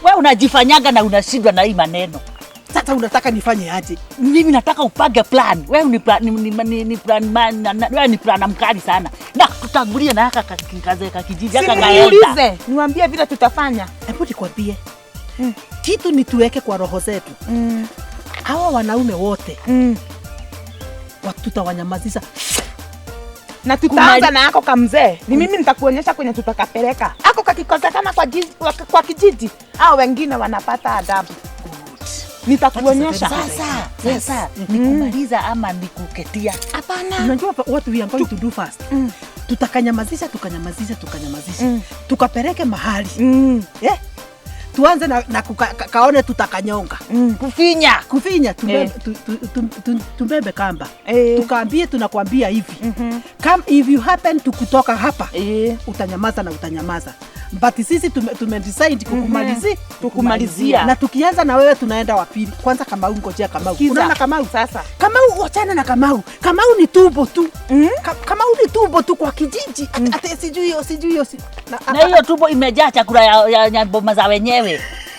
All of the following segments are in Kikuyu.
We unajifanyaga na unashindwa na hii maneno. Sasa unataka nifanye aje? Mimi nataka upange plan. Wewe ni plan, ni plan man, wewe ni plan mkali sana. Na tutangulie na haka kaze ka kijiji haka kaenda. Niulize, niwaambie vile tutafanya. Hebu nikwambie. Kitu ni tuweke kwa roho zetu. Hawa wanaume wote tutawanyamazisha. Na tutaanza na ako kamzee. Ni mimi nitakuonyesha kwenye tutakapeleka. Ako kakikosekana kwa kijiji, hao wengine wanapata adabu. Nitakuonyesha. Sasa ni kumaliza ama ni kuketia? Hapana. Unajua what we are going to do first? Tutakanyamazisha, tukanyamazisha, tukanyamazisha. Tukapeleke mahali. Tuanze na kaone tutakanyonga. Kufinya. Kufinya, tumbebe kamba. Tukaambie tunakwambia hivi. Come if you happen to kutoka hapa, utanyamaza na utanyamaza. But sisi tume decide kukumalizia. Kukumalizia. Na tukianza na wewe tunaenda wa pili. Kwanza Kamau, ngojea Kamau. Unaona Kamau? Sasa. Kamau, wachana na Kamau. Kamau ni tumbo tu. Kamau ni tumbo tu kwa kijiji. Ati sijui hiyo, sijui hiyo. Na hiyo tumbo imejaa chakula ya boma za wenyewe.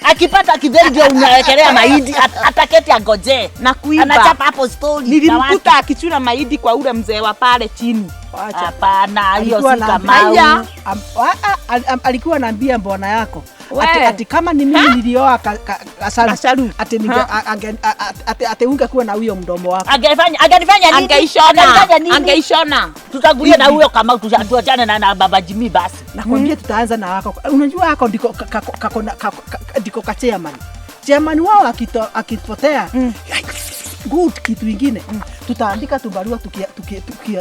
Akipata kidheri ndio unawekelea mahindi, ataketi angoje. Na kuiba. Anachapa hapo story. Nilimkuta akichuna mahindi kwa ule mzee wa pale chini. Hapana, hiyo si Kamau. Alikuwa anaambia mbona yako ati kama ni mimi nilioa Kasharu, ati ungekuwa na huyo mdomo wako. Angenifanya nini? Angeishona. Tutagulia na huyo Kamau, tuachane na Baba Jimmy basi. Nakwambia tutaanza na wako. Unajua hako ndiko ndiko ka chairman. Chairman wao akipotea good kitu ingine. Tutaandika tu barua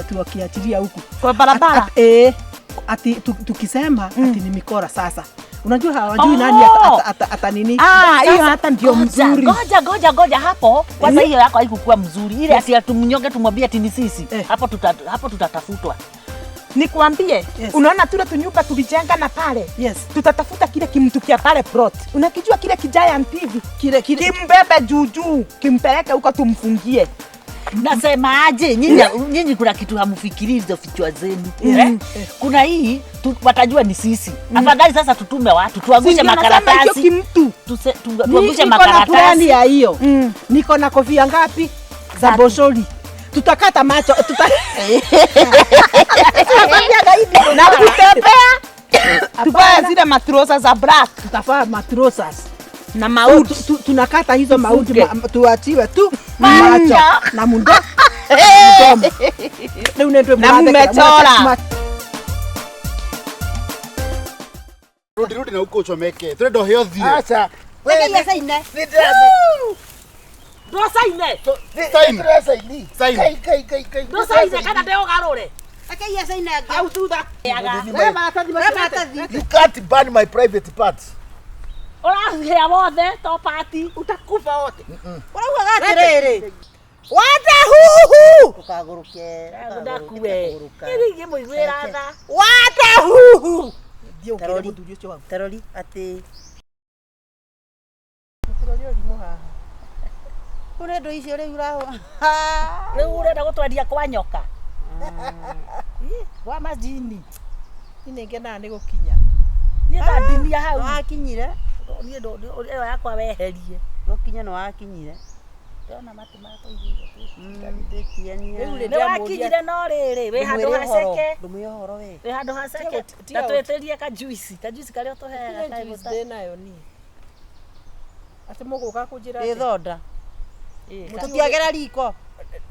tukiachilia huku kwa barabara. Ati tukisema ati ni mikora sasa. Unajua hawajui nani ata nini. Hiyo hata ndio mzuri. Ngoja hapo. Kwanza hiyo yako haikuwa mzuri. Ile ati tumnyonge tumwambie ati ni sisi. Hapo tutatafutwa. Nikwambie, unaona tule tunyumba tulijenga na pale. Tutatafuta kile kimtu kia pale plot. Unakijua kile giant hivi? Kile kimbebe juu juu, kimpeleke huko tumfungie. Nasema aje nyinyi kuna kitu hamfikiri hizo vichwa zenu. Kuna hii watajua ni sisi. Afadhali sasa tutume watu tuangushe makaratasi. Tuangushe makaratasi. Niko na plani ya hiyo. Niko na kofia ngapi? Za boshori. Tutakata macho, na kutembea. Tuvae zile matrosa za black. Tutavaa matrosas na maudi. Tunakata hizo maudi, tuachiwe tu macho na mundo. Na mmechora. Rudi na huko uchomeke. Tuende hio thie. Acha. Wewe ni saine. Ndosaine. Saini. Saini. Kai. Ndosaine kana ndeugarure. Akaiya saine. Au thutha. You can't burn my private parts. Urahia wothe to party utakufa wote. Urauga atiriri. Wata huhu. Ukaguruke. Ndakue. Iri muiguira tha. Wata huhu. Tarori. Tarori ati Mũtirori ũrimũ haha. Kũrĩ ndo icio rĩu uraho. Rĩu ũrenda gũtwendia kwa nyoka. Kwa majini. Niĩ ngenaga nĩ gũkinya. Niĩ ta ndinia hau. Nĩwakinyire. Niĩ ndo ĩyo yakwa weherie. Gũkinya nĩwakinyire. Ndĩrona matũ matũiguire. Rĩu nĩwakinyire no rĩrĩ wĩ handũ haceke. Ndũmwĩre ũhoro we. Wĩ handũ haceke. Na twĩtĩrie ka juice. Ka juice karĩa ũtũheaga Juice kaĩ ndĩ nayo niĩ. Atĩ mũgũka kũnjĩra Ĩ thonda. Tũtiagera riko.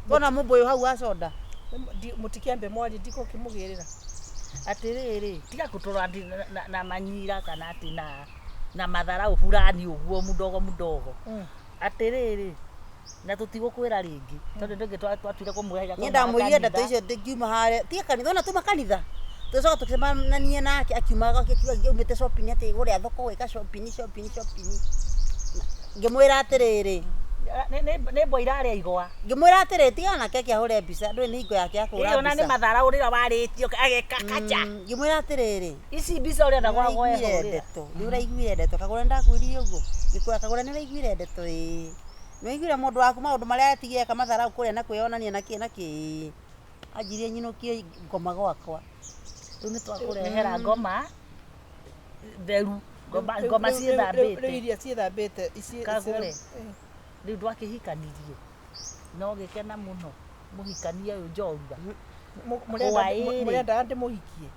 Tuona mũmbũyũ hau wa soda. Mũtikĩambe mwarie ndikũkĩmũgĩrĩra. Atĩrĩrĩ tiga kũtũra na manyira kana atĩ na matharau fulani ũguo mudogo mudogo. Atĩrĩrĩ na tũtigũkwĩra rĩngĩ tondũ ndũngĩ twatuire kũmũhe. Niĩ ndamwĩrire ndeto icio ngiuma harĩa tiga kanitha ona tuma kanitha. Tũcoka tũkĩcemania nake akiuma akiuga aumĩte shopping atĩ gũrĩa thoko gwĩka shopping shopping shopping. Ngĩmwĩra atĩrĩrĩ nĩ mbwa irarĩa igwa. Ngĩmwĩra atĩrĩ tiga nake akĩahũre mbica ndũĩ nĩ hingo yake ya kũhũra mbica. Ĩyo na nĩ matharau rĩrĩa warĩtio ageka kacha. Ngĩmwĩra atĩrĩrĩ ici mbica ũrenda gwagwo ehũrĩra. Nĩ ũraiguire ndeto Kagũra ndakwĩrire ũguo. Ngĩkwĩra Kagũra nĩ ũraiguire ndeto ĩĩ. Nĩ waiguire mũndũ waku maũndũ marĩa atigire eka matharau kũrĩa na kwĩyonania na kĩ na kĩ. Anjirie nyinũkie ngoma gwakwa. Rĩu nĩ twakũrehera ngoma theru. Ngoma Rĩu- ngoma rĩu- rĩu- rĩu ciĩthambĩte. iria ciĩthambĩte ici Kagũre. Rĩu ndwakĩhikanirie no gĩkena mũno mũhikania ũyũ njorua. Hwaĩ-rĩ. Mũrenda ndĩmũhikie?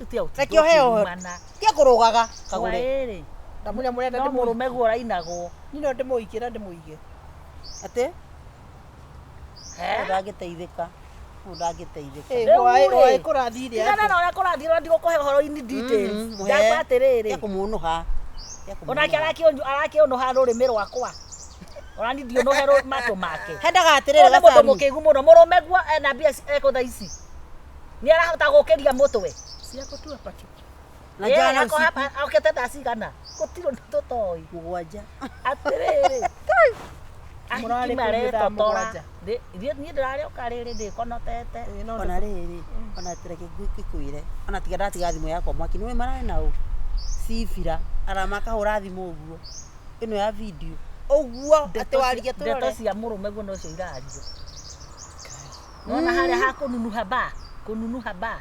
Rĩu tiga Reke ũheo. ũtinda ũkĩrumana. Tiga kũrũgaga kagũre. Hwaĩ-rĩ, Ndamwĩra mũrenda no ndĩmũhikie. mũrũme guo ũrainagwo. Niĩ no ndĩmũhikie na ndĩmũige. Atĩ Eh? ndangĩteithĩka. Mũndũ ndangĩteithĩka. Ĩ, Rĩu hwaĩ rĩ, hwaĩ kũrathire Tigana atĩa? na ũrĩa kũrathiĩ ũrĩa ndigũkũhe ũhoro in details. Mm, Ndakwa atĩrĩrĩ, Tiga kũmũnũha. Tiga kũmũnũha. onake arakĩũnũha rũrĩmĩ rwakwa, onani ndiũnũhe matũ make. Hendaga atĩrĩrĩ Ũyũ nĩ mũndũ gacaru. mũkĩgu mũno, mũrũme guo ena mbia ekũ thaa ici nĩ arahota gũkĩria mũtwe. Ciako tu hapa tu. Na Ĩ, jana ako usiku hapa okĩte thaa cigana gũtirĩ ũndũ tũtoĩ. 7. Atĩrĩrĩ, ahiki Mũrarĩ kũu thaa maretotora. 7. Niĩ ndĩrarĩũka rĩrĩ ndĩkonotete. Ĩ, no Ona rĩrĩ, ona reke ngĩkwĩre. Ona tiga ndatiga thimũ yakwa mwaki nĩ mararĩ na ũ. Cibira aramakahũra thimũ ũguo. Ĩno ya video. Ũguo atĩ waririe Ndeto tũrore. cia mũrũme guo nocio irario. Nona harĩa ha kũnunuha ba, kũnunuha ba,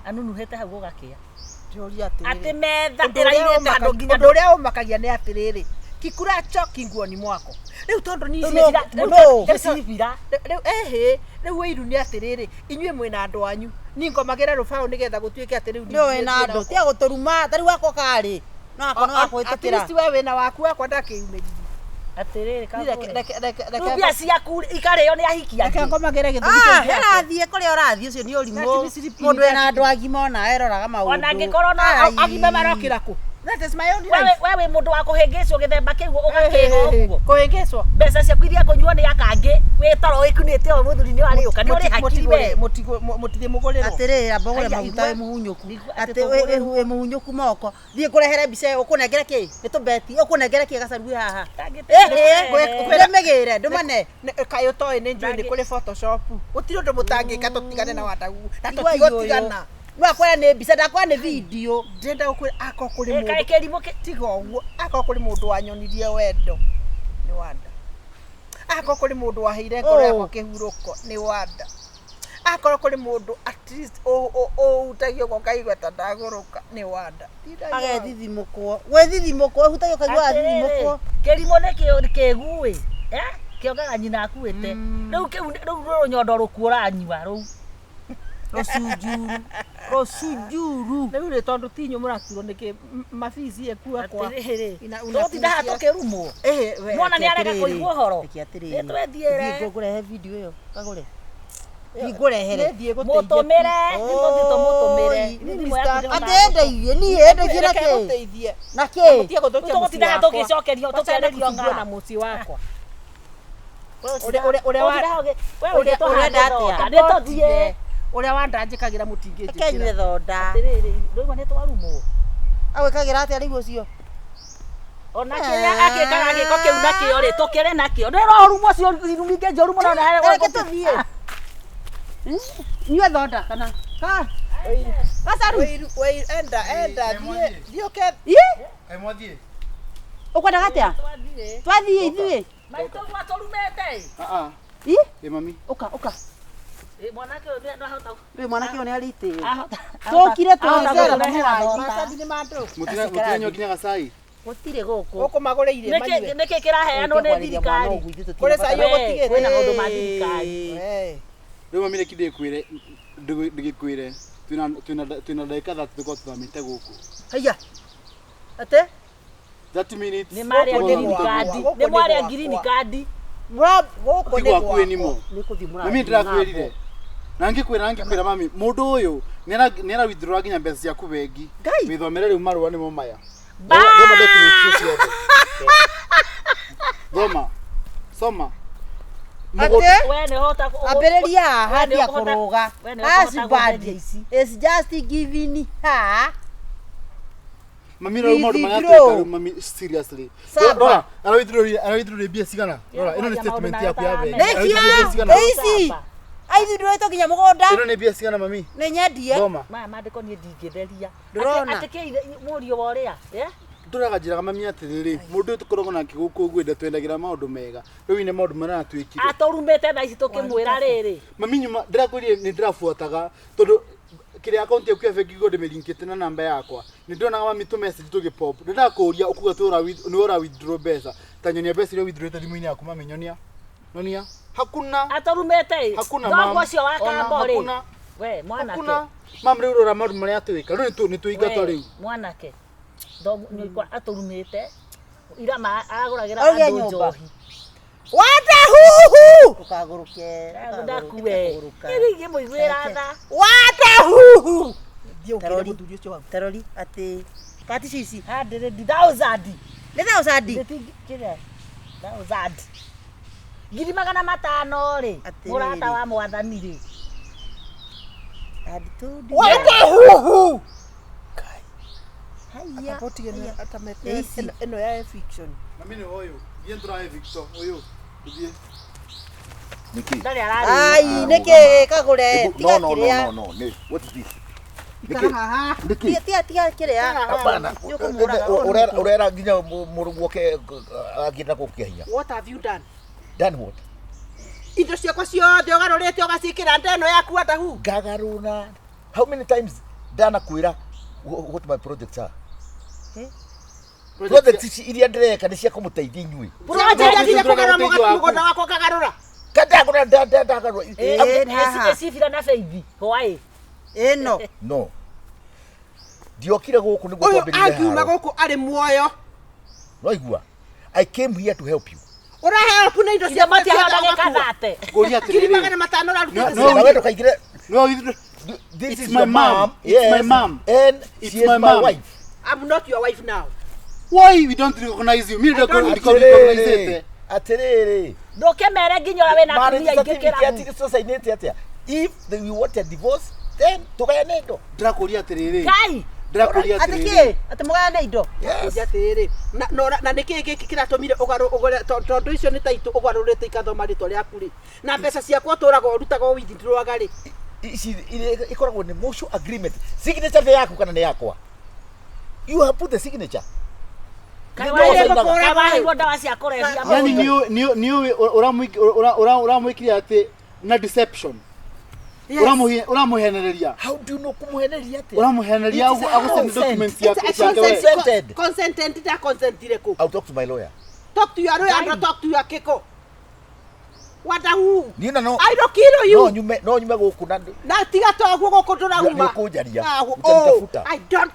anunuhĩte hau gũgakĩa. Ndĩũria atĩrĩrĩ. Atĩ metha Ũndũ ũrĩa ĩrairĩte andũ nginya ũndũ ũrĩa ũmakagia nĩ atĩrĩrĩ, kikuracho kinguoni mwako. Rĩu tondũ niĩ Rĩu rĩu- no. rĩu- cibira. rĩu ehĩ, rĩu ũiru nĩ atĩrĩrĩ, inyuĩ mwĩna andũ anyu, niĩ ngomagĩra rũbaũ nĩgetha gũtuĩke atĩ rĩu Nĩ wĩna andũ. Tiga gũtũruma. Ta rĩu wakwa karĩ. No akwa no At wakũhĩtũkĩra. least we wĩna waku, wakwa ndakĩumĩririe. Atĩrĩrĩ Niĩ kagũre. reke reke Rĩu reke mbia ciaku ikarĩo nĩ ahiki reke angĩ. ngomagĩre gĩthũri Ah, kĩu gĩake. herathiĩ kũrĩa ũrathiĩ ũcio nĩ ũrimũ. Reke mĩcibi Mũndũ wĩna andũ agima ona eroraga maũndũ. Ona angĩkorwo no Ai. Agima marokĩra kũ? That is my own Wewe life. wewe wĩ mũndũ wa kũhĩngĩcwo gĩthemba kĩu ũgakĩha ũguo. Kũhĩngĩcwo. Mbeca ciaku iria kũnyuo nĩ akangĩ wĩ toro wĩkunĩte ũyũ mũthuri nĩ warĩũka nĩ ũrĩ hakiri we. Mũtithĩ mũgũrĩrwo. Atĩrĩrĩ, amba ũgũre Aya, maguta igua. wĩ muhunyũku. Igua atĩ Atĩ wĩ muhunyũku moko. Thiĩ ngũrehere mbica ĩyo, ũkũnengere kĩ? Nĩ tũbeti. Ũkũnengere kĩ gacaru wĩ haha? Ndangĩte- Ĩhĩ, ndĩmĩgĩre, ndũmane. Kaĩ ũtoĩ nĩ njũĩ nĩ kũrĩ Photoshop. Gũtirĩ ũndũ mũtangĩka tũtigane na Wadagu. Na Igua tũtigũtigana. No akwĩra nĩ mbica, ndakwĩra nĩ video. Ndĩrenda gũkwĩra akorwo kũrĩ Ĩ, kaĩ mũndũ. kĩrimũ kĩ- Tiga ũguo, akorwo kũrĩ mũndũ wanyonirie wendo nĩ Wanda. Akorwo kũrĩ mũndũ waheire ngoro Oh. yakwa kĩhurũko nĩ Wanda. Akorwo kũrĩ mũndũ at least ũhutagia ũguo ũkaigua ta ndagũrũka nĩ Wanda. Agethithimũkwo. Gwĩthithimũkwo, ũhutagia ũkaigua wathithimũkwo. Kĩrimũ nĩ kĩguĩ eh? Kĩongaga nyina akuĩte rĩu kĩu rĩu nĩ rũnyondo rũkuo ũranyua rũu. Rũcunjuru. Rũcunjuru. Rĩu rĩ tondũ ti inyuĩ mũraturwo nĩkĩ mabici ekuakwa. Atĩrĩrĩ, Ina- una tũgũtinda haha fees tũkĩrumwo. Ĩhĩ, we, Mwana reke nĩ arega atĩrĩrĩ, kũigua ũhoro. Reke atĩrĩrĩ. Nĩ twethiĩre. Thiĩ ngũrehe video ĩyo, kagũre. Thiĩ ngũrehere. Nĩthiĩ gũteithia. Mũtũmĩre, nĩtũthiĩ tũmũtũmĩre. Oi, Thimũ yaku ndĩrona. Atĩ ndeithie, niĩ ndeithie na Reke kĩ? ngũteithie. Na kĩ? Mũtige gũthũkia Rĩu mũciĩ tũgũtinda haha wakwa. tũgĩcokerio Wachana tũkĩarĩrio gũthumbũra na ng'a. mũciĩ wakwa. Ũrĩa- Ũrĩa- ũrĩa wa- we ũrĩa- ũrĩa ũrenda atĩa? Nĩ tũthiĩ. Ũrĩa wandanjĩkagĩra Reke nyue mũtingĩnjĩkĩra. thonda. Atĩrĩrĩ, ndũigua nĩ twarumwo. Agwĩkagĩra atĩa rĩu ũcio? Ona kĩrĩa akĩkaga gĩko kĩu nakĩo rĩ, tũkĩrĩ nakĩo. Nĩ ũrorumwo ũcio irumingĩ njũru mũno na harĩa Reke tũthiĩ. Nyue thonda kana? Ka? Gacaru. Wĩiru- wĩiru- enda enda thiĩ thiĩ ũke Ĩ? Kaĩ mwathiĩ? Ũkwendaga atĩa? Twathiĩ. Twathiĩ ithuĩ. Maitũ gwatũrumĩte. Ah, ah. Ĩ? Ĩ mami. Ũka, ũka. Ĩ, mwanake ũyũ nĩ ahota Rĩu mwanake ũyũ nĩ arĩtĩo. ahota Tũkire ahota twacera gũkũrehera na thonda. maratathi nĩ ma andũ. Mũtiranyua nginya gacai? Gũtirĩ gũkũ. Ũkũmagũrĩire Nĩkĩ manyue. nĩkĩ kĩraheanwo nĩ thirikari? Kũrĩ cai We, ũgũtigĩte. kwĩna maũndũ ma thirikari. We. Rĩu mami reke ndĩkwĩre ndĩgĩkwĩre twĩna ndagĩka 30 tũkorwo tũthamĩte gũkũ. Haiya. Atĩ? 30 minutes. Nĩ marĩa Gũkũ nĩ green gwakwa, card. gũkũ Nĩ nĩ mwarĩa gwakwa. green card. Gũkũ Ti nĩ gwaku gwakwa. anymore. Nĩ kũthiĩ mũrathiĩ. Mami ndĩrakwĩrire. Na ngĩkwĩra ngĩkwĩra mami mũndũ ũyũ nĩ ara withdraw nginya mbeca ciaku bengi. Ngai. Wĩthomere rĩu marũa nĩmo maya. Ba! Thoma documents icio ciothe. Thoma. Soma. Atĩ? We nĩ ũhota Ambĩrĩria haha We nĩ ndia ũkũhota- kũrũga. we nĩ ũkũhota Husband gũtheria ici. is just giving her Mami rĩu maũndũ marĩa Withdraw. twĩka rĩu mami seriously. Saba. Rora, ara withdraw ara withdraw mbia cigana? Rora, ĩno nĩ Maũndũ statement marĩa yaku ya bengi. ũtaramenya. Ara withdraw mbia cigana? Nĩkĩo ici aithundũrĩtwo nginya mũgũnda Ĩno nĩ mbia cigana mami? nĩ nyendie. Thoma. Maya maandĩko niĩ ndingĩtheria. Ndũrona? Atĩ kĩ mũriũ wa ũrĩa? Eh? Ndũraga njĩraga mami atĩrĩrĩ, mũndũ ũyũ tũkoragwo nake gũkũ ũguo ndatwendagĩra maũndũ mega. Rĩu nĩ maũndũ marĩa aratwĩkire. Atũrumĩte thaa ici tũkĩmwĩra rĩrĩ. Mami nyuma ndĩrakwĩrire nĩ ndĩrabuataga tondũ Kĩrĩa akaunti yaku ya bengi ngo ndĩmĩlinkĩte na namba yakwa. Nĩ ndonaga mami tũ message tũgĩ pop. Ndĩrenda kũũria ũkuga tu nĩ ũra withdraw mbeca. Ta nyonia mbeca iria withdrawĩte thimũ-inĩ yaku mami nyonia. Nyonia. Hakuna. Atũrumĩte Hakuna thoguo mam. ũcio wa Ona kambo rĩ. hakuna. We mwanake. Hakuna. Mam rĩu rora maũndũ marĩa twĩka. Rĩu nĩ tũingatwo We, rĩu. mwanake thoguo nyũkwa atũrumĩte ira aragũragĩra Auge andũ nyũmba. njohi. Wata huhu. Ndũkagũrũke. Ndakue. Ĩrĩ ingĩmũiguĩra tha. Wata huhu. Thiĩ ũkĩre Tarori. mũthuri ũcio waku. Tarori atĩ kati cici 100,000. nĩ thousand. Kĩrĩa? Thousand. 500,000 rĩ. Atĩrĩrĩ. Mũrata wa mwathani rĩ. And told you. Wata huhu. Haiya. Akapoti ĩno atamete Ici. ĩno ya eviction. Mami nĩ ũyũ. Thiĩ tũrahe Victor ũyũ. Thiĩ. Nĩkĩ? Ndarĩ ararĩ. Ai, nĩkĩ kagũre? No, Tiga no, no, kĩrĩa. no, no. Nĩ, what is this? Ikara haha. Nĩkĩ? Tiga tiga tiga kĩrĩa. Hapana. Nĩ ũkũmũraga. Ũrera nginya mũrũguo oke angĩenda gũkia hinya. What have you done? Done what? Indo ciakwa ciothe ũgarũrĩte ũgaciĩkĩra nda ĩno yaku Adahu. Ngagarũra. How many times ndanakwĩra what my projects are? Projects ici iria ndĩreka nĩ cia kũmũteithia inyuĩ. Project No, nginya kũgarũra ũteithio waku. mũgũnda wakwa ũkagarũra. Kandagũra ndagarũra. Ĩĩ, haha. Ecibira na beithi. Hwaĩ. Ĩno. No. Ndiokire gũkũ nĩguo Ũyũ twambĩrĩrie angiuma haro. gũkũ arĩ muoyo. Waigua? I came here to help you. Ũrahelp na indo Ithe ciakwa matiahota ciothe ũgakua. gĩkathate. Ngũria Ngiri atĩrĩrĩ. 500 ũrarutĩte No, Na we ndũkaingĩre. No, withdraw. This It's is my your mom. mom. It's Yes. my mom. And It's she is my my mom. wife. I'm not your wife now. Why we don't recognize you? Me recognize. Atĩrĩrĩ. Atĩrĩrĩ. Ndũkĩmere nginya ũrĩa wĩna Marriage atumia aingĩ certificate kĩrabu. tũcainĩte atĩa? If you want a divorce, then tũgayane indo. Ndĩrakũria atĩrĩrĩ. Ngai. Ndĩrakũria Atĩ atĩrĩrĩ. kĩ? Atĩ mũgayane indo. Yes. Kũnja atĩrĩrĩ na na ũra- na nĩkĩ gĩkĩ kĩratũmire ũgarũ ũgũre tondũ icio nĩ taitũ ũgarũrĩte ikathoma rĩtwa rĩaku rĩ na mbeca ciakwa ũtũraga ũrutaga withdrawga rĩ Ici iria ikoragwo nĩ mutual agreement. Signature nĩ yaku kana nĩ yakwa? You have put the signature. Kaĩ Nĩ waheirwo waheirwo ndawa cia kũrebia Yani mũndũ. nĩ ũramwĩkire atĩ na deception. Ũramũhenereria. How do you know kũmũhenereria atĩa? Ũramũhenereria It is a agũsend consent. documents It's a ciake we. consent. Consented. Consented ndakonsentire kũ I'll talk to my lawyer. Talk to your lawyer, don't talk to your kĩko. Wadahu. Niĩ na no I don't kill you. no nyume no nyume gũkũ na Na tiga toguo gũkũ ndũrauma. Nĩ ũkũnjaria. Ah, Ũtanitafuta. oh, I don't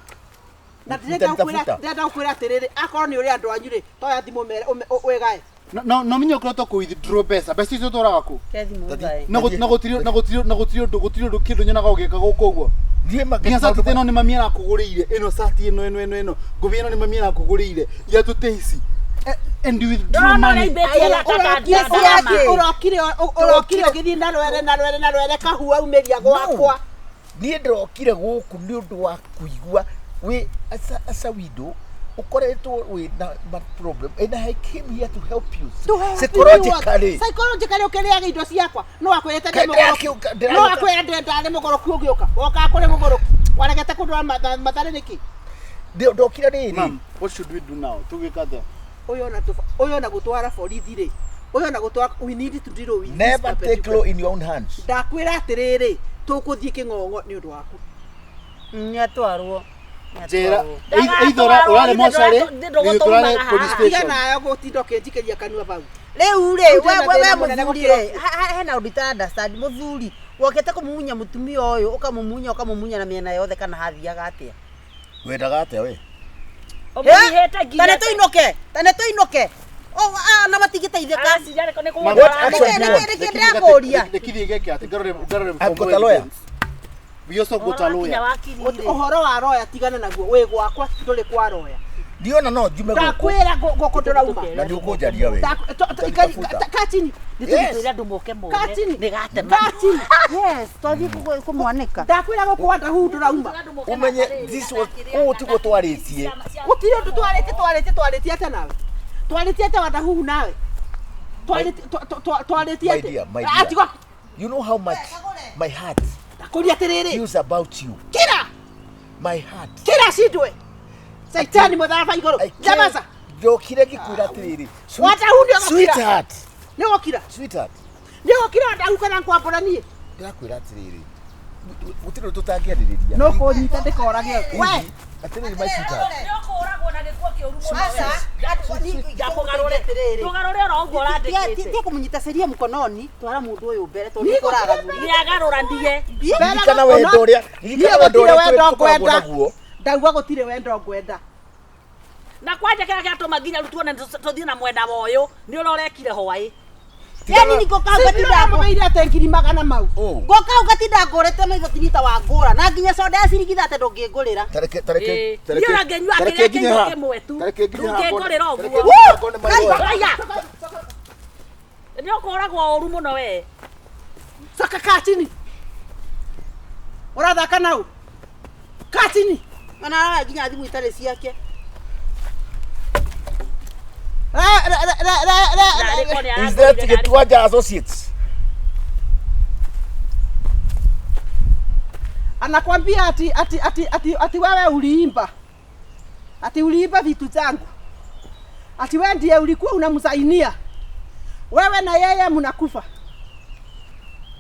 na ndĩrenda gũkwĩra Ũtanitafuta. ndĩrenda gũkwĩra atĩrĩrĩ akorwo nĩ ũrĩ andũ anyu rĩ toya thimũ mere wĩgae No no menye ũkoretwo kũ withdraw mbeca. Mbeca icio ũtwaraga kũ? Ke thimũ Tati- ũgae. Na gũtirĩ na gũtirĩ na gũtirĩ ũndũ gũtirĩ ũndũ kĩndũ nyonaga ũgĩka gũkũ ũguo. Niĩ ma Nginya cati ĩno nĩ mami arakũgũrĩire. Ĩno cati ĩno ĩno ĩno ĩno. Ngũbia ĩno nĩ mami arakũgũrĩire. Iratũ ta ici. And you withdraw Ndũrona ũrĩa money. imbĩtie gaka Ũrokire ũrokire ũgĩthiĩ na rwere na rwere na rwere kahua umĩria gwakwa niĩ ndĩrokire gũkũ nĩ ũndũ wa kũigua wĩ as a widow ũkoretwo wĩ na ma problem and I came here to help you To help you psychologically what? Psychologically ũkĩrĩaga indo ciakwa no akwĩrĩte Ka- ndĩ mũgũrũki ndĩra- no akwĩra ndarĩ mũgũrũki ũgĩũka wokaga kũrĩ mũgũrũki waregete kũndwara matharĩ nĩkĩ Ndokire rĩrĩ Ma'am, what should we do now? Tũgwĩka atĩa? ũyũ ona ũyũ ona gũtwara borithi rĩ ũyũ ona gũtwara we need to deal with this never puppet take law in your own hands. Ndakwĩra atĩrĩrĩ tũkũthiĩ kĩng'ong'o nĩ ũndũ waku. Nĩatwarwo. Njĩra either ũrarĩ mocarĩ tũrare police Tiga station. nayo gũtinda ũkĩnjikĩria kanua bau. Rĩu rĩ Rĩu we ndĩna we thĩna mũnene mũthuri gũkĩra rĩ hena ũndũ itara understand mũthuri wokĩte kũmumunya mũtumia ũyũ ũkamumunya ũkamumunya na mĩena yothe kana hathiaga atĩa? Wendaga atĩa we? Ũmũrihĩte nginya. Tane tũinũke, tane tũinũke. Oh, ah, na matingĩteithĩka. Araciria nĩ What kũgũtwara. action do you want? Nĩkĩ ndĩrakũria? Reke geke atĩ ngarore ngarore I've got a lawyer. We also got a Ũhoro wakinya lawyer. wakiri rĩ. Ũhoro wa roya tigana naguo wĩ gwakwa ndũrĩ kwa roya. Ndiona no njume gũkũ Ndakwĩra gũkũ ndũrauma. na nĩ ũkũnjaria we. Ũtanitafuta. Kachini. Yes. Nĩtũgĩtwĩre andũ moke mone. Kachini. Nĩgatema. Kachini. Yes, twathiĩ kũmwanĩka. Ndakwĩra gũkũ wandahu ndũrauma. Ũmenye this was ũũ tiguo twarĩtie. Gũtirĩ ũndũ twarĩtie twarĩtie twarĩtie atĩa nawe? Twarĩtie atĩa wandahuhu nawe? Twarĩtie twarĩtie My atĩa? dear, my Ah, dear. tiga You know how much my heart ndakũria atĩrĩrĩ. feels about you. Kira! My heart. Kira cindwe. Saitani mũtharaba igũrũ. I can't- Nyamaza. Ndokire ngĩkwĩra atĩrĩrĩ. Wandahu nĩ ũgũkira. Sweetheart. Nĩ ũgũkira. Sweetheart. Nĩ ũgũkira wandahu kana ngwambũra niĩ? Ndĩrakwĩra atĩrĩrĩ. Gũtirĩ ũndũ tũtangĩarĩrĩria. No kũnyita ndĩkorage. We. Atĩrĩrĩ my sweetheart. Nĩũkũragwo na gĩkuo kĩũru mũno we. Ndũgarũre oro ũguo ũrandĩkĩte. Tiga kũmũnyita sheria mkononi, twara mũndũ ũyũ mbere tondũ nĩkũraga Nĩagarũranie. Ririkana wendo ũrĩa, ririkana wendo Niĩ ũrĩa gũtirĩ wendo tũkoragwo ngwenda. naguo. Ndauga gũtirĩ wendo ngwenda. Na kwanja kĩrĩa kĩratũma nginya rĩu tuone tũthiĩ na mwena wa ũyũ nĩ ũrĩa ũrekire hwaĩ. Yani niko kau gatinda Ndamũheire atĩ ngiri magana mau. Oh. ngo kau gatinda ngũrĩte maitho tinita wa ngũra na nginya soda ya ciringi thate ndũngĩngũrĩra. Tareke tareke Ĩĩ. tareke. Niĩ ona ngĩnyua tareke kĩrĩa nginye kĩnyua haha. kĩmwe tu. Tareke nginye haha Ndũngĩngũrĩra ngone- ũguo. tareke nginye haha ngone maitho. Aya. Nĩũkũragwo ũru mũno we. Coka kaa chini. Ũrathaka nau. Kaa chini. Ona araya nginya thimũ itarĩ ciake. Re re re re re Narĩ re. ko nĩarangũrire Is that narĩ- Gĩtuanja Associates? Anakwambia ati ati ati ati ati wewe uliimba. Ati uliimba vitu zangu. Ati wewe ndiye ulikuwa unamsainia. Wewe na yeye mnakufa.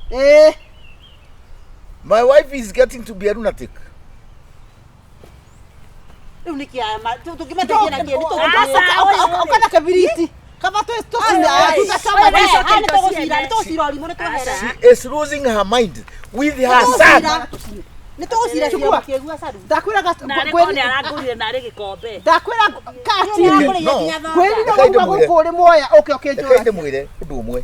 Eh, My wife is getting to be a lunatic. Rĩu nĩ kĩa tũngĩmateithia na kĩĩ nĩ Aca, ukana kibiriti. Kaba tu Aca, tutachoma Aca, maisha. Aca. tũgũcira nĩ tũgũcira ũrimũ nĩ twehere. She is losing her mind with her son. Nĩ tũgũcira Chukua. kĩgua caru. Ndakwĩra Narĩ ko nĩarangũrire narĩ gĩkombe. ndakwĩra kaa chini. Nĩarangũrĩire No. nginya thonda. Kwĩrira Reke wauma ndĩmwĩre. gũkũ ũrĩ muoya ũke Reke ũkĩnjũra. ndĩmwĩre ũndũ ũmwe.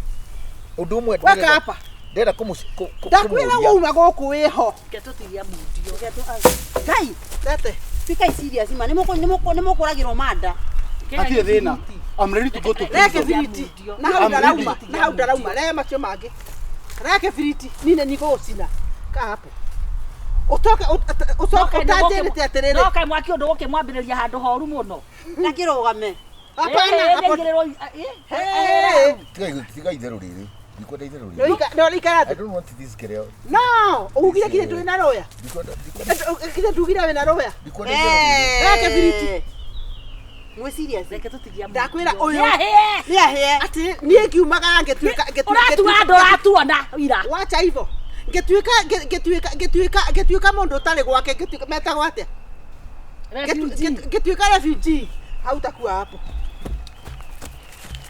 Ũndũ ũmwe Weka hapa. ndĩrenda Ndakwĩra kũmũria. wauma gũkũ wĩho. Reke tũtigie mundio. Ngai, Lete. tuĩkai serious ma nĩ mũkũragĩrwo manda. Hatirĩ thĩna. I'm ready to go to Reke prison. biriti. Na hau ndarauma, na hau ndarauma. Rehe macio mangĩ. Reke biriti. Nine nigũgũcina. Kaa hapo. Ũtoke ũcoke ũtanjĩrĩte atĩrĩrĩ. No kaĩ mwaki ũndũ ũkĩmwambĩrĩria handũ horu mũno. Na kĩrũgame. Hapana, Ĩĩ, hapo. nĩaigĩrĩrwo- Hey. Tiga itherũ rĩrĩ. Ndikwenda itherũ rĩrĩ. No ikara I thĩ. don't want this kereo. No, ugire kinya ndũrĩ na rũya. Ndikwenda ndikwenda Kinya ndugire wĩna rũya. ndikwenda itherũ rĩrĩ. Reke biriti. Mwĩ serious. Reke tũtigie mundio. Ndakwĩra ũyũ. Nĩahĩe. Nĩ ahĩe. Atĩ niĩ ngiumaga ngĩtuĩka Ũratua andũ ũratuona ira. Wacha hivyo. Ngĩtuĩka ngĩtuĩka ngĩtuĩka ngĩtuĩka mũndũ ũtarĩ gwake ngĩtuĩka metagwo atĩa? Refugee. Ngĩtuĩka refugee. Hautakuwa hapo.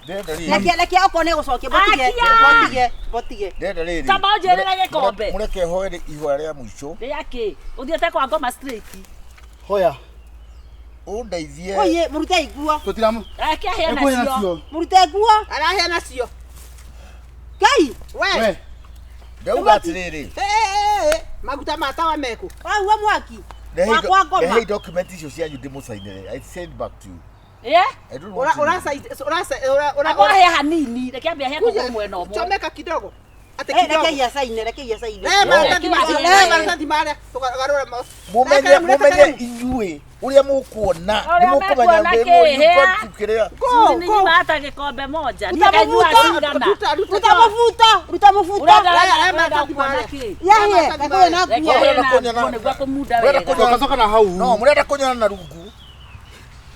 Ndĩrenda rĩrĩ. Reke reke okorwo nĩ gũcokia botige Akia! botige botige. Ndĩrenda rĩrĩ. Tamba ũnjĩrĩre gĩkombe. Mũreke hoe ihoya rĩa mũico. Rĩa kĩ? Ũthiĩte kwa ngoma straight. Hoya. Ũndeithie. Oye, mũrute nguo. Tũtiramu. Reke ahĩe Ekuoya nacio. nacio. Mũrute nguo. Arahea nacio. Ngai, We. We. Ndauga atĩrĩrĩ. Eh, eh, eh, maguta ma tawa meku. waua mwaki. Wakwa ngoma. Rehei document icio cianyu ndĩmũcainĩre. I send back to you. Ĩ? I don't Ura want ura to. ura ura ura Abo ahĩe hanini. Reke ambe ahĩe kũgũrũ mwena ũmwe. Chomeka kidogo. Ate Eh, kidogo. reke iacaine, reke iacaine. Eh, maratathi No. macio, eh, maratathi marĩa tũgarũre mo. Mũmenye mũmenye inyuĩ ũrĩa mũkuona nĩ Ũrĩa mũkũmenya mekuona ndĩ kĩ, hĩa? kĩrĩa. Go, Suzy go. nĩ nyuaga gĩkombe moja. Ruta Niĩ nganyua mũbuto. cigana. Ruta, ruta, Ruta mũbuto, ruta mũbuto. Ũrenda Raya, raya, ũrenda maratathi kuona marĩa. kĩ? Yahĩe, gakuwe na Reke nguo. ahĩe Mũrenda na kuonyana- nguo nĩguo akũmunda Mũrenda wega. kuonyana- Coka na hau. No, mũrenda kũnyona na rungu.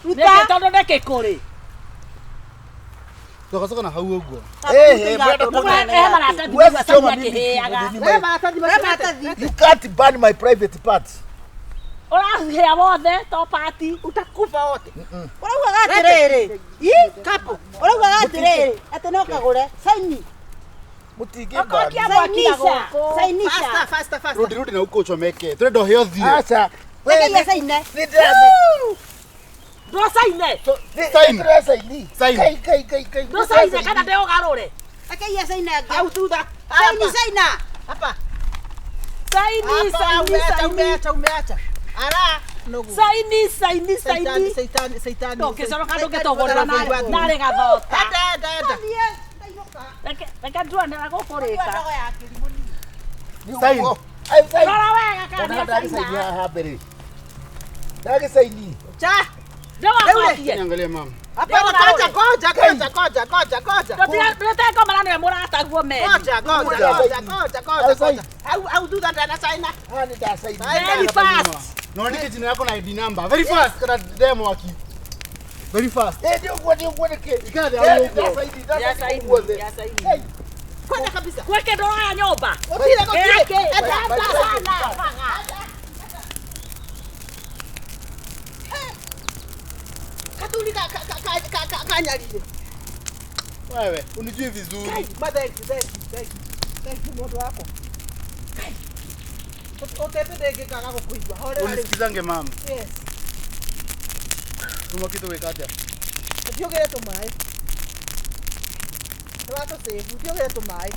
Ruta. Nĩkĩ tondũ nĩkĩ kũrĩ? Coka na hau ũguo. Eh, eh, mũrenda kuonyana. Ehe maratathi Huwezi nĩguo choma Sami mimi akĩhĩaga. nini Eh, my- maratathi Eh, macio. maratathi. You can't burn my private parts. Ũrahĩa wothe to pati. Utakufa wote. Ũraugaga atĩrĩrĩ. Ii, kapo. Ũraugaga atĩrĩrĩ, atĩ no kagũre. Saini. Mũtingĩburn. Mwaki na Sainisha. gũkũ. Sainisha. Faster, faster, faster. Rudi rudi na huko uchomeke. Turenda ũhĩe ũthiĩ. Aca. Reke iacaine. Nĩ ndĩrathiĩ. Ndũcaine. Sign. Ndĩracaini. Sign. Kai kai kai kai. Ndũcaine kana ndĩũgarũre. Reke iacaine angĩ. Hau thutha. Saini, Hapa. saina. Hapa. Saini, Hapa, saini, umeacha, saini. umeacha, umeacha. Ara, noguo. Saini, saini, Saitani, saini. saitani, saitani. Ndũngĩconoka Saitani, ndũngĩtũgũrĩra saitani. narĩ gathota. Enda, enda, enda. Reke reke nduone na gũkũrĩka. Sign. Ai sign. Rora wega kana Ona nĩ ndagĩcaini acaina. haha mbere. Ndagĩcaini. Cha. Ndĩwacokie. Niangalie mama. Hapana, ngoja, ngoja, ngoja, ngoja, ngoja, ngoja. Ndũtengomana nĩwe mũrataguo meni. Ngoja, ngoja, ngoja, ngoja, ngoja, ngoja. Au au thutha ndanacaina. Haha nĩ ndacaini. Very fast. Na uandike jina yako na ID number. Very fast kana demo waki. Very fast. Eh, nĩ ũguo nĩ ũguo nĩkĩ? Ikara thĩ hau ũguo. Ndacaini, ndacaini guothe. Nĩacaini. Hey. Kwenda kabisa. Kwĩ kĩndũ ũroya nyũmba? Gũtirĩ gũtirĩ. Ĩĩ, Enda enda sana. Kathuri ka ka ka ka ka kanyarire. Wewe unijui vizuri. Kai, ma thank you, thank you, thank you. Thank you mũndũ wakwa. Kai. Ũtembete ngĩkaga gũkũigua. Horera rĩu. Unisikizange mama. Yes. Tuma kitu weka atia. Thiũgĩre tũmaĩ. Nĩwatũcĩbu, thiũgĩre tũmaĩ.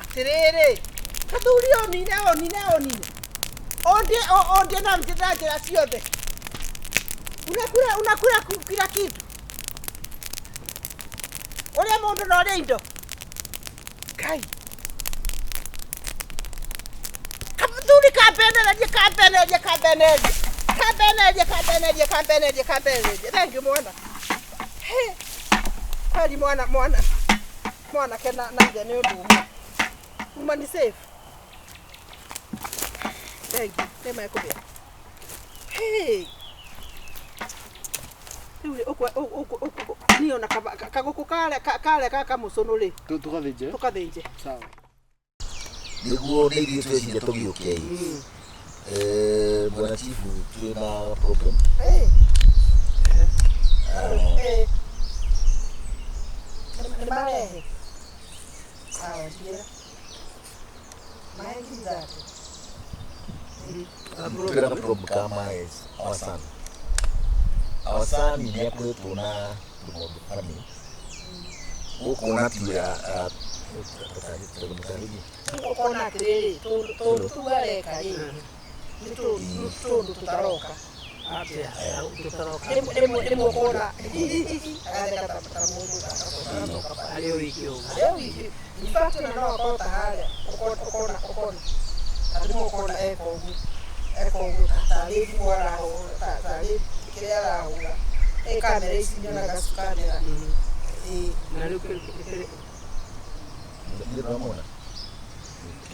Atĩrĩrĩ, kathuri onine onine onine. Ondie ondie na njĩra njĩra ciothe. Unakula unakula kila kitu. Ũrĩa mũndũ na ũrĩa indo. Kai. Kathuri kambenererie kambenererie kambenererie. Kambenererie kambenererie kambenererie kambenererie. Thank you mwana. He. Kweli mwana mwana. Mwanake na na ithe nĩ ũndũ ũmwe. Uma ni safe. Thank you. Nĩ mekũgĩa. Hey. Rĩu rĩ ũkwe ũkũ niĩ ona kagũkũ karĩa karĩa ga kamũcũnũ rĩ Tugathinje. tũkathĩnje. Sawa. Nĩguo nĩ ithuĩ tweciria tũgĩũke ĩ bwana chifu twĩ na problem. Eh. Eh. Nĩ marehe. Sawa njĩra. Maĩ ngiri ithatũ. Twĩ na problem ka maĩ our son. Our son nĩ akoretwo na tũmaũndũ funny. Gũkũ na tiwĩra mũtarĩrie. Ũkona atĩrĩrĩ tũndũ tũu areka rĩ nĩ tũndũ tũtaroka. Atĩa, tũtaroka. Rĩmwe rĩmwe ũkona agatheka ta mũndũ agacoka Arĩ o wiki ũguo. arĩ o wiki. In fact ona no akorwo ta harĩa ũkona ũkona ũkona rĩmwe ũkona eka ũguo eka ũguo tarĩ thimũ arahũra tarĩ kĩrĩa arahũra ĩ kamera ici nyonaga kamera ĩ Na rĩu Nĩ ndĩramwona.